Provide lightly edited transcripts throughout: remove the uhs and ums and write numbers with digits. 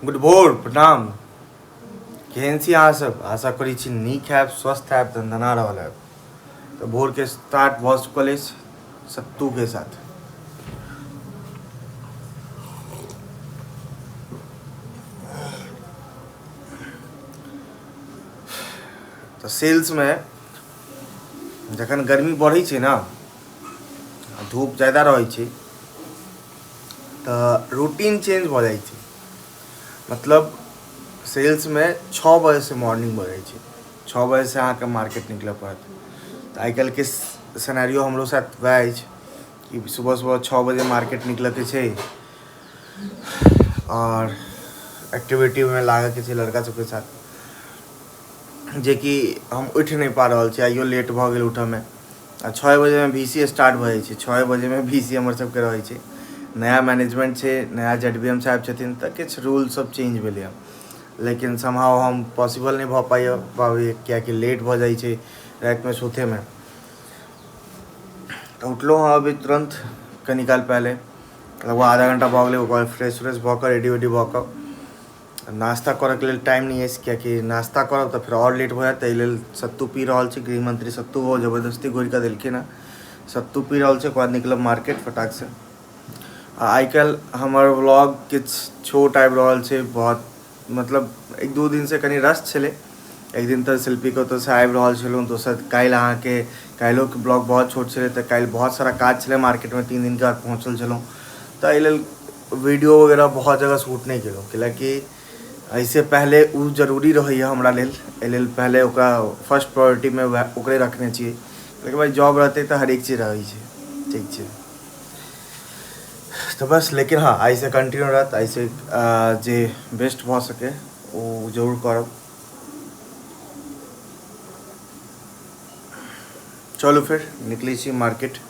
Good भोर, प्रणाम। केहन छी अहाँ सब? आशा करै छी नीक हैब, स्वस्थ हैब, दनदना रहल हैब। तऽ भोरके स्टार्ट भऽ चुकल अछि सत्तूके साथ। तऽ सेल्समे जखन गर्मी बढ़ै छै ने, धूप ज्यादा रहै छै, तऽ रूटीन चेंज भऽ जाइ छै। मतलब सेल्समे 6 बजेसँ मॉर्निंग भऽ जाइ छै, 6 बजेसँ अहाँके मार्केट निकलऽ पड़त। तऽ आइ काल्हिके सिनेरियो हमरो साथ वएह अछि कि सुबह सुबह 6 बजे मार्केट निकलऽके छै आओर एक्टिविटीमे लागऽके छै लड़का सबके साथ, जेकि हम उठि नहि पा रहल छी। आइयो लेट भऽ गेल उठऽमे। आ 6 बजेमे भी सी स्टार्ट भऽ जाइ छै। 6 बजेमे भी सी हमर सबके रहै छै। नया मैनेजमेंट छै, नया जेड बी एम साहेब छथिन, तऽ किछु रूल सब चेंज भेलैए, लेकिन समहाउ हम पॉसिबल नहि भऽ पाबैए, किएकि लेट भऽ जाइ छै रातिमे सुतैमे। तऽ उठलहुँ हँ अभी तुरन्त कनी काल पहिले, लगभग आधा घण्टा भऽ गेलै। ओकर बाद फ्रेश व्रेश भऽ कऽ, रेडी वेडी भऽ कऽ नाश्ता करऽके लेल टाइम नहि अछि, किएकि नाश्ता करब तऽ फेर आओर लेट भऽ जायत। ताहि लेल सत्तू पी रहल छी। गृहमंत्री सत्तू ओ जबरदस्ती घोरि कऽ देलखिन हँ, सत्तू पी रहल छी। ओकर बाद निकलब मार्केट फटाकसँ। आ आइ काल्हि हमर व्लॉग किछु छोट आबि रहल छै बहुत, मतलब एक दू दिनसँ कनि रस्ट छलै। एक दिन तऽ शिल्पीके ओतऽसँ आबि रहल छलहुँ, दोसर काल्हि अहाँके काल्हिओके ब्लॉग बहुत छोट छलै। तऽ काल्हि बहुत सारा काज छलै मार्केटमे, 3 दिनके बाद पहुँचल छलहुँ, तऽ एहि लेल वीडियो वगैरह बहुत जगह शूट नहि केलहुँ, कैलाकि एहिसँ पहिले ओ जरूरी रहैए हमरा लेल। एहि लेल पहिले ओकरा फर्स्ट प्रायोरिटीमे वएह ओकरे रखने छियै। लेकिन भाइ जॉब रहतै तऽ हरेक चीज रहै छै, ठीक छै। तऽ बस, लेकिन हँ, आइसँ कंटिन्यू रहत। आइसँ जे बेस्ट भऽ सकै ओ जरूर करब। चलू फेर निकलै छी मार्केट।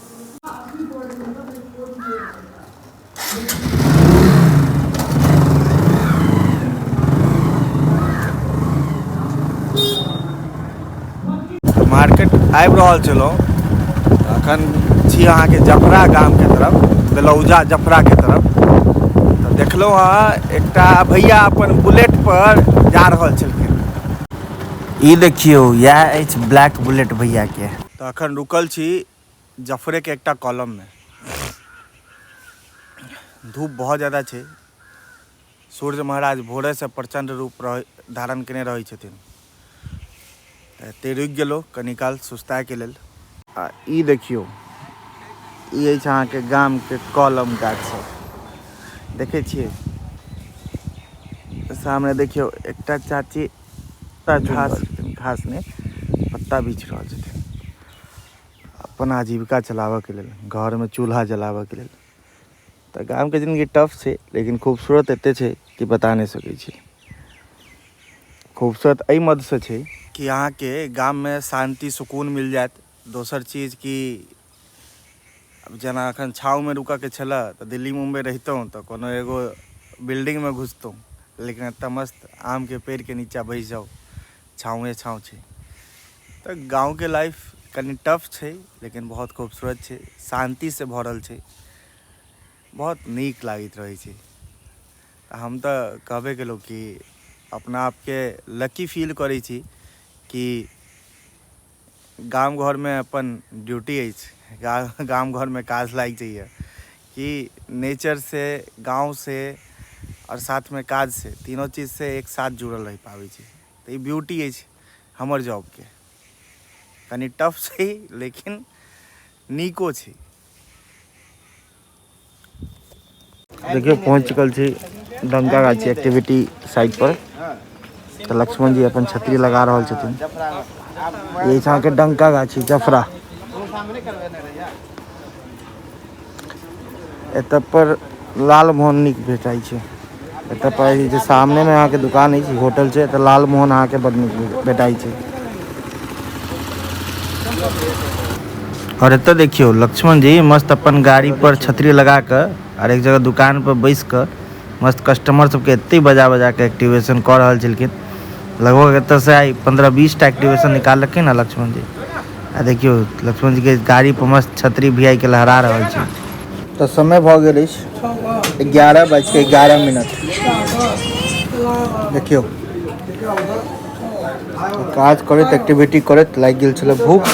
मार्केट आबि रहल छलहुँ, अखन छी अहाँके जफरा गामके तरफ, बेलौजा जफराके तरफ। तऽ देखलहुँ हँ एकटा भैया अपन बुलेट पर जा रहल छलखिन। ई देखियौ, इएह अछि ब्लैक बुलेट भैयाके। तऽ अखन रुकल छी जफरेके एकटा कॉलममे। धूप बहुत ज्यादा छै, सूर्य महाराज भोरेसँ प्रचण्ड रूप रह धारण केने रहै छथिन। तऽ एते रुकि गेलहुँ कनी काल सुस्तायके लेल। आ ई देखियौ, ई अछि अहाँके गामके कलम गाछ सब देखै छियै सामने। देखियौ, एकटा चाची घास, घास नहि, पत्ता बीछ रहल छथिन अपन आजीविका चलाबऽके लेल, घरमे चूल्हा जलाबऽके लेल। तऽ गामके जिनगी टफ छै, लेकिन खूबसूरत एते छै कि बता नहि सकै छी। खूबसूरत एहि मदसँ छै कि अहाँके गाममे शान्ति सुकून मिल जायत। दोसर चीज कि आब जेना एखन छाँवमे रुकऽके छलऽ तऽ दिल्ली मुम्बइ रहितहुँ तऽ कोनो एगो बिल्डिंगमे घुसतहुँ, लेकिन एतऽ मस्त आमके पेड़के नीचाँ बैस जाउ, छाँवे छाँव छै। तऽ गाँवके लाइफ कनि टफ छै, लेकिन बहुत खूबसूरत छै, शान्तिसँ भरल छै, बहुत नीक लागैत रहै छै। तऽ हम तऽ कहबे केलहुँ कि अपना आपके लकी फील करै छी कि गाम घरमे अपन ड्यूटी अछि, गाम घरमे काज लागि जाइए, कि नेचरसँ, गाँवसँ आओर साथमे काजसँ, तीनो चीजसँ एक साथ जुड़ल रहि पाबै छी। तऽ ई ब्यूटी अछि हमर जॉबके। कनि टफ छै, लेकिन नीको छै। देखियौ, पहुँच चुकल छी डंका गाछी एक्टिविटी साइट पर। तऽ लक्ष्मण जी अपन छतरी लगा रहल छथिन। ई अछि अहाँके डंका गाछी जफरा। एतऽ पर लालमोहन नीक भेटाइ छै। एतऽ पर जे सामने में अहाँके दुकान अछि, होटल छै, एतऽ लालमोहन अहाँके बड नीक भेटाइ छै। और एतऽ देखियौ, लक्ष्मण जी मस्त अपन गाड़ी पर छतरी लगा कऽ और एक जगह दुकान पर बैस कऽ मस्त कस्टमर सबके एते बजा बजा के एक्टिवेशन कऽ रहल छलखिन। लगभग एतऽ से आइ 15-20 टा एक्टिवेशन निकाललखिन हँ लक्ष्मण जी। आ देखियौ, लक्ष्मण जी के गाड़ी पर मस्त छतरी भी के लहरा रहल छै। तऽ समय भऽ गेल अछि 11:11। देखियौ, काज करैत एक्टिविटी करैत लागि गेल छलै भूख,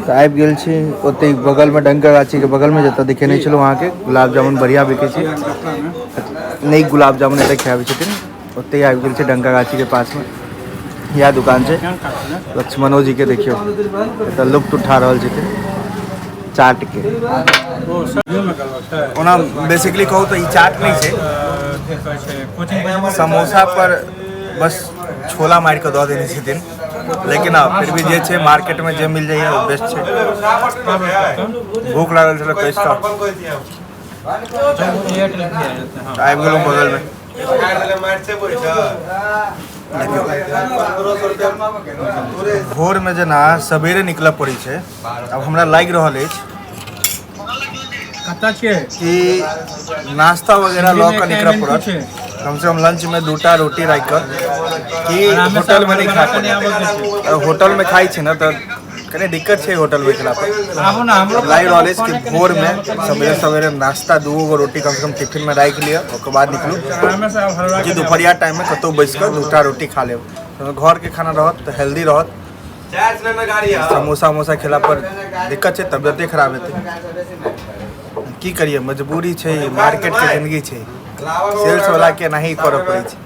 तऽ आबि गेल छी ओतहि बगलमे, डंका गाछीके बगलमे, जतऽ देखेने छलहुँ अहाँके गुलाब जामुन बढ़िआँ बिकै छै। नहि, गुलाब जामुन एतऽ खियाबै छथिन। ओतहि आबि गेल छै डंका गाछीके पासमे, इएह दुकान छै लक्ष्मणो जीके। देखियौ, एतऽ लुत्फ उठा रहल छथिन चाटके। ओना बेसिकली कहू तऽ ई चाट नहि छै, समोसा पर बस छोला मारि कऽ दऽ देने छथिन। लेकिन आब फिर भी जे छै, मार्केटमे जे मिल जाइए ओ बेस्ट छै। भूख लागल छलै कैस कऽ, आबि गेलहुँ बगलमे। भोरमे जेना सवेरे निकलऽ पड़ै छै, आब हमरा लागि रहल अछि कतऽ छियै कि नाश्ता वगैरह लऽ कऽ निकलऽ पड़त, कमसँ कम लंचमे दूटा रोटी राखि कऽ, कि होटलमे नहि खाय पड़त। होटलमे खाइ छै ने तऽ कनि दिक्कत छै होटलमे खेला पर। आबू ने हमरो। लागि रहल अछि कि भोरमे सवेरे सवेरे नाश्ता, दूगो गो रोटी कमसँ कम टिफिनमे राखि लिअ, ओकर बाद निकलू, कि दुपहरिया टाइममे कतहु बैसि कऽ दूटा रोटी खा लेब। घरके खाना रहत तऽ हेल्दी रहत। समोसा उमोसा खेला पर दिक्कत छै, तबियते खराब हेतै। की करिए, मजबूरी छै, मार्केटके जिंदगी छै, सेल्स वाला के एनाही करऽ पड़ै छै।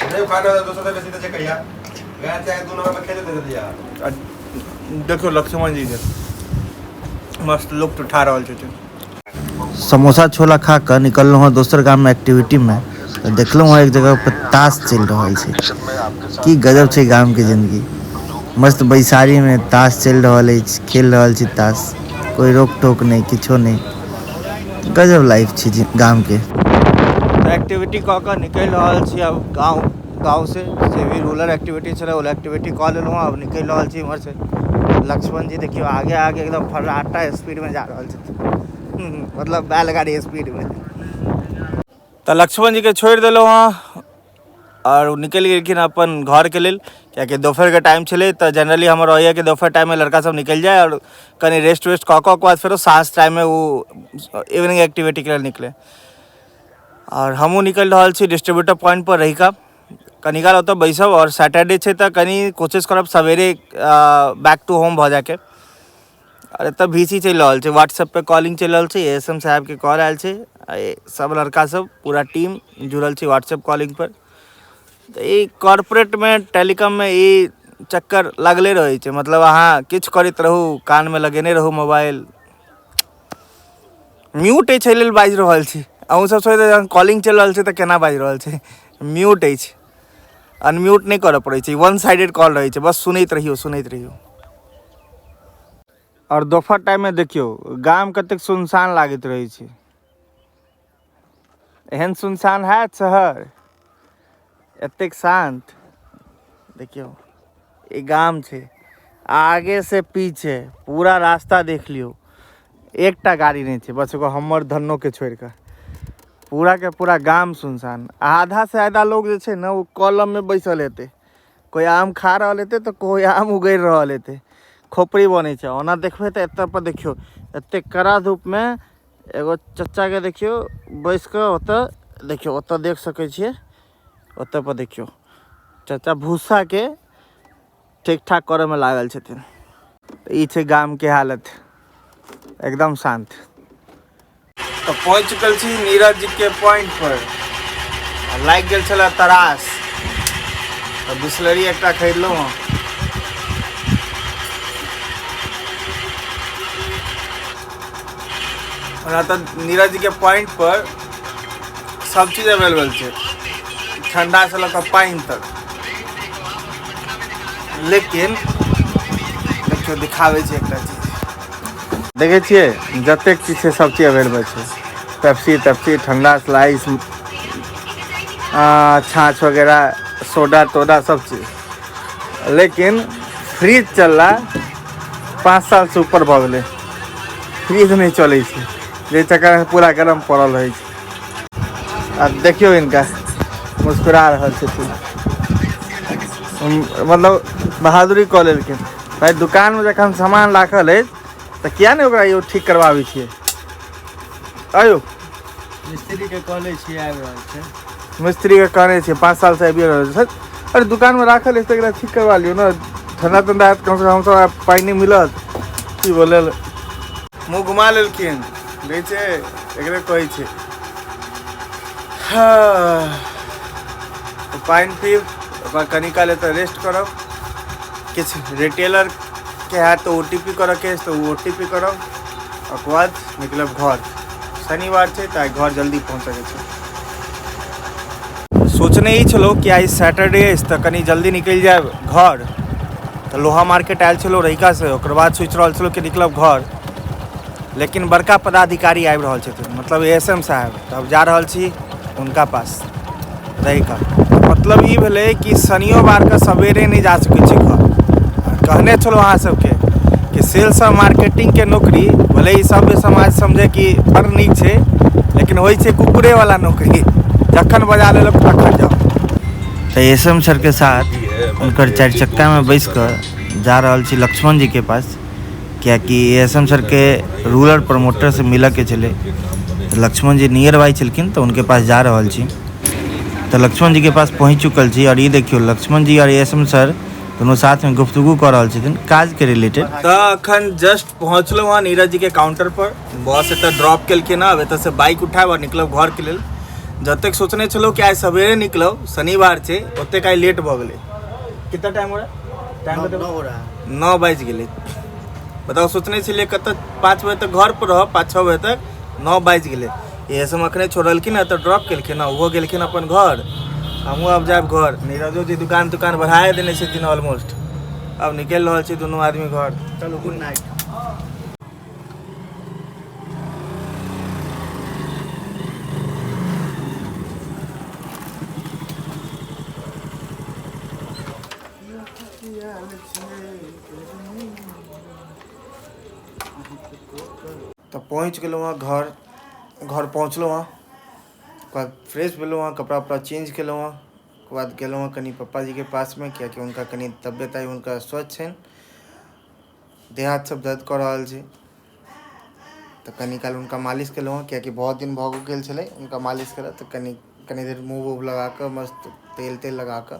देखियौ, लक्ष्मण जी के मस्त लुत्फ उठा रहल छथिन। समोसा छोला खा कऽ निकललहुँ हँ दोसर गाममे एक्टिविटीमे, तऽ देखलहुँ हँ एक जगह पर ताश चलि रहल छै। की गजब छै गामके जिंदगी! मस्त बैसारीमे ताश चलि रहल अछि, खेल रहल छी ताश, कोइ रोक टोक नहि, किछो नहि। गजब लाइफ छै गामके। तऽ एक्टिविटी कऽ कऽ निकलि रहल छी आब गाँवसँ। से भी रूरल एक्टिविटी छलै, ओ एक्टिविटी कऽ लेलहुँ हँ, आब निकलि रहल छी इम्हरसँ। लक्ष्मण जी देखियौ, आगे आगे एकदम फर्राटा स्पीडमे जा रहल छथिन, मतलब बैलगाड़ी स्पीडमे। तऽ लक्ष्मण जीके छोड़ि देलहुँ हँ आओर ओ निकलि गेलखिन अपन घरके लेल, कियाकि दोपहरके टाइम छलै। तऽ जनरली हमर रहैए कि दोपहर टाइममे लड़का सब निकलि जाय आओर कनि रेस्ट वेस्ट कऽ कऽ ओकर बाद फेरो साँझ टाइममे ओ इवनिंग एक्टिविटीके लेल निकले। आओर हमहूँ निकलि रहल छी डिस्ट्रीब्यूटर पॉइंट पर रहि कऽ कनी काल ओतऽ बैसब, आओर सैटरडे छै तऽ कनि कोशिश करब सवेरे बैक टू होम भऽ जायके। आओर एतऽ भी सी चलि रहल छै, व्हाट्सएप पे कॉलिंग चलि रहल छै, एस एम साहेबके कॉल आयल छै। आ सब लड़का सब पूरा टीम जुड़ल छै व्हाट्सएप कॉलिंग पर। तऽ ई कॉर्पोरेटमे, टेलीकॉममे ई चक्कर लागले रहै छै, मतलब अहाँ किछु करैत रहू, कानमे लगेने रहू मोबाइल। म्यूट अछि, एहि लेल बाजि रहल छी। अहूँ सब सोचैत जखन कॉलिंग चलि रहल छै तऽ केना बाजि रहल छै। म्यूट अछि, अनम्यूट नहि करऽ पड़ै छै। वन साइडेड कॉल रहै छै, बस सुनैत रहियौ, सुनैत रहियौ। आओर दोपहर टाइममे देखियौ गाम कतेक सुनसान लागैत रहै छै। एहन सुनसान हैत शहर? एतेक शान्त? देखियौ, ई गाम छै। आगे से पीछे पूरा रास्ता देख लियौ, एकटा गाड़ी नहि छै, बस एगो हमर धन्नोके छोड़ि कऽ पूरा के पूरा गाम सुनसान। आधा से आधा लोग जे छै ने, ओ कलममे बैसल हेतै। कोइ आम खा रहल हेतै तऽ कोइ आम उगैड़ रहल हेतै, खोपड़ी बनै छै। ओना देखबै तऽ एतऽ पर देखियौ, एतेक कड़ा धूपमे एगो चच्चाके देखियौ बैस कऽ ओतऽ। देखियौ, ओतऽ देख सकै छियै, ओतऽ पर देखियौ चचा भूसाके ठीक ठाक करऽमे लागल छथिन। तऽ ई छै गामके हालत, एकदम शान्त। तऽ पहुँच चुकल छी नीरज जी के पॉइंट पर। आ लागि गेल छलै तरास, तऽ बिसलरी एकटा खरीदलहुँ हँ। ओना तऽ नीरज जी के पॉइंट पर सब चीज अवेलेबल छै, ठंडा से लऽ कऽ पानि तक, लेकिन देखियौ, दिखाबै छै एकटा चीज। देखै छियै, जतेक चीज छै सब चीज अवेलेबल छै, पेप्सी तेप्सी, ठंडा, स्लाइस, छाछ वगैरह, सोडा तोडा, सब चीज। लेकिन फ्रिज चलला 5 सालसँ ऊपर भऽ गेलै, फ्रिज नहि चलै छै, जाहि चक्करमे पूरा गरम पड़ल रहै छै। आ देखियौ, हिनका मुस्कुरा रहल छथिन, मतलब बहादुरी कऽ लेलखिन। भाइ, दुकानमे जखन सामान राखल अछि तऽ किया नहि ओकरा यौ ठीक करबाबै छियै? आयौ। मिस्त्री के कहले छियै, आबि रहल छै। मिस्त्रीके कहने छियै, 5 सालसँ आबिए रहल छै। अरे दुकानमे राखल अछि तऽ एकरा ठीक करबा लियौ ने, ठण्डा तण्डा हैत कमसँ कम हमसभ आब पाइ नहि मिलत। की बोलल मुँह घुमा लेलखिन, दै छै एकरे कहै छै। हाँ, पानि पीब, ओकर कनी काल एतऽ रेस्ट करब। किछु रिटेलरके हैत तऽ ओ टी पी करऽके अछि तऽ ओ टी पी करब, ओकर बाद निकलब घर। शनिवार छै तऽ आइ घर जल्दी पहुँचऽके छै। सोचने ई छलहुँ कि आइ सैटरडे अछि तऽ कनि जल्दी निकलि जायब घर, तऽ लोहा मार्केट आयल छलहुँ रहिकासँ। ओकर बाद सोचि रहल छलहुँ कि निकलब घर, लेकिन बड़का पदाधिकारी आबि रहल छथिन, मतलब ए एस एम साहेब, तऽ अब जा रहल छी हुनका पास रहिका। मतलब ई भेलै कि शनियोवारके सवेरे नहि जा सकै छी घर। कहने छलहुँ अहाँ सबके कि सेल्स आओर मार्केटिंगके नौकरी भले ही सभ्य समाज समझे कि बड़ नीक छै, लेकिन होइ छै कुकुरेवला नौकरी, जखन बजा लेलक तखन जाउ। तऽ एस एम सरके साथ हुनकर 4 चक्कामे बैस कऽ जा रहल छी लक्ष्मण जीके पास, कियाकि एस एम सरके रूरल प्रमोटरसँ मिलऽके छलै। तऽ लक्ष्मण जी नियर बाय छलखिन तऽ हुनके पास जा रहल छी। तऽ लक्ष्मण जीके पास पहुँच चुकल छी आओर ई देखियौ लक्ष्मण जी आओर एस एम सर दुनू साथमे गुफ्तगू कऽ रहल छथिन काजके रिलेटेड। तऽ अखन जस्ट पहुँचलहुँ हँ नीरज जीके काउंटर पर, बस एतऽ ड्रॉप केलखिन हँ। अब एतऽसँ बाइक उठायब आओर निकलब घरके लेल। जतेक सोचने छलहुँ कि आइ सवेरे निकलब, शनिवार छै, ओतेक आइ लेट भऽ गेलै। कितना टाइम हो रहा है? टाइम हो रहा है 9 बाजि गेलै। बताउ, सोचने छलियै कतऽ 5 बजे तक घर पर रहब, 5-6 बजे तक, 9 बाजि गेलै। इएह सब अखने छोड़लखिन हँ तऽ ड्रॉप केलखिन हँ, ओहो गेलखिन अपन घर, हमहूँ आब जायब घर। नीरजो जी दुकान तुकान बढ़ाए देने छथिन ऑलमोस्ट, अब निकलि रहल छी दुनू आदमी घर। चलू, गुड नाइट। तऽ पहुँच गेलहुँ हँ घर। घर पहुँचलहुँ हँ, ओकर बाद फ्रेश भेलहुँ हँ, कपड़ा उपड़ा चेंज केलहुँ हँ, ओकर बाद गेलहुँ हँ कनि पप्पाजीके पासमे, कियाकि हुनका कनि तबियत आइ हुनका अस्वस्थ छनि, देह हाथ सब दर्द कऽ रहल छै। तऽ कनि काल हुनका मालिश केलहुँ हँ, कियाकि बहुत दिन भऽ गेल छलै हुनका मालिश केला। तऽ कनि कनि देर मूव उव लगा कऽ, मस्त तेल तेल लगा कऽ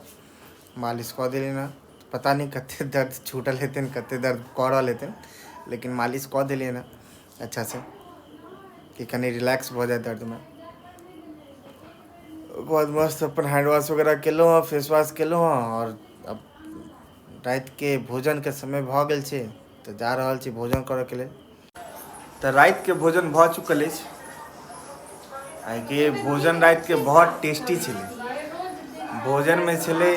मालिश कऽ देलियनि हँ। पता नहि कतेक दर्द छूटल हेतनि, कतेक दर्द कऽ रहल हेतनि, लेकिन मालिश कऽ देलियनि हँ अच्छासँ कि कनि रिलैक्स भऽ जाय दर्दमे। ओकर बाद मस्त अपन हैंड वॉश वगैरह केलहुँ हँ, फेस वॉश केलहुँ हँ, आओर अब रातिके भोजनके समय भऽ गेल छै तऽ जा रहल छी भोजन करऽके लेल। तऽ रातिके भोजन भऽ चुकल अछि। आइके भोजन रातिके बहुत टेस्टी छलै। भोजनमे छलै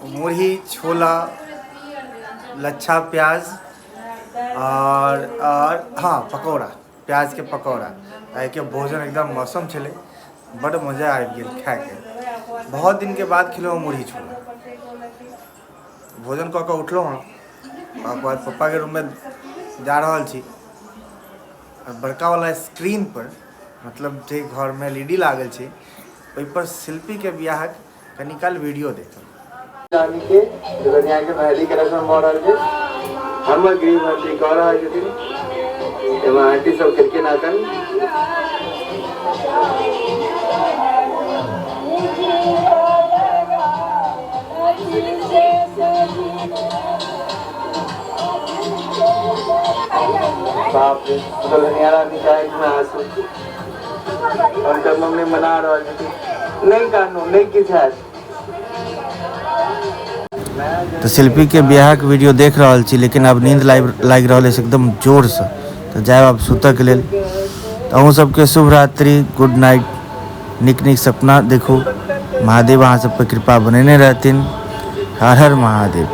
मुरही छोला, लच्छा प्याज आओर हँ पकौड़ा, प्याजके पकौड़ा। आइके भोजन एकदम मौसम छलै, बड्ड मजा आबि गेल खायके। बहुत दिनके बाद खेलहुँ मुरही छोला। भोजन कऽ कऽ उठलहुँ हँ, ओकर बाद पप्पाके रूममे जा रहल छी। आओर बड़कावला स्क्रीनपर, मतलब जे घरमे एल ई डी लागल छै, ओहिपर शिल्पीके बियाहक कनी काल वीडियो देखब। रानी के दुल्हनिया के मेहंदी के रस्म भऽ रहल छै। हमर गृह मंत्री कऽ रहल छथिन, एहिमे आंटी सब केलखिन अखन। बाप रे, दुल्हनिया रानी के आँखि में आंसू, हुनकर मम्मी मना रहल छथिन, नहि कानू, नहि किछु हैत। तऽ शिल्पीके बियाहक वीडियो देख रहल छी, लेकिन आब नींद लागि रहल अछि एकदम जोरसँ, तऽ जायब आब सुतऽके लेल। तऽ अहूँ सबके शुभ रात्रि, गुड नाइट, नीक नीक सपना देखू, महादेव अहाँ सबपर कृपा बनेने रहथिन। हर हर महादेव।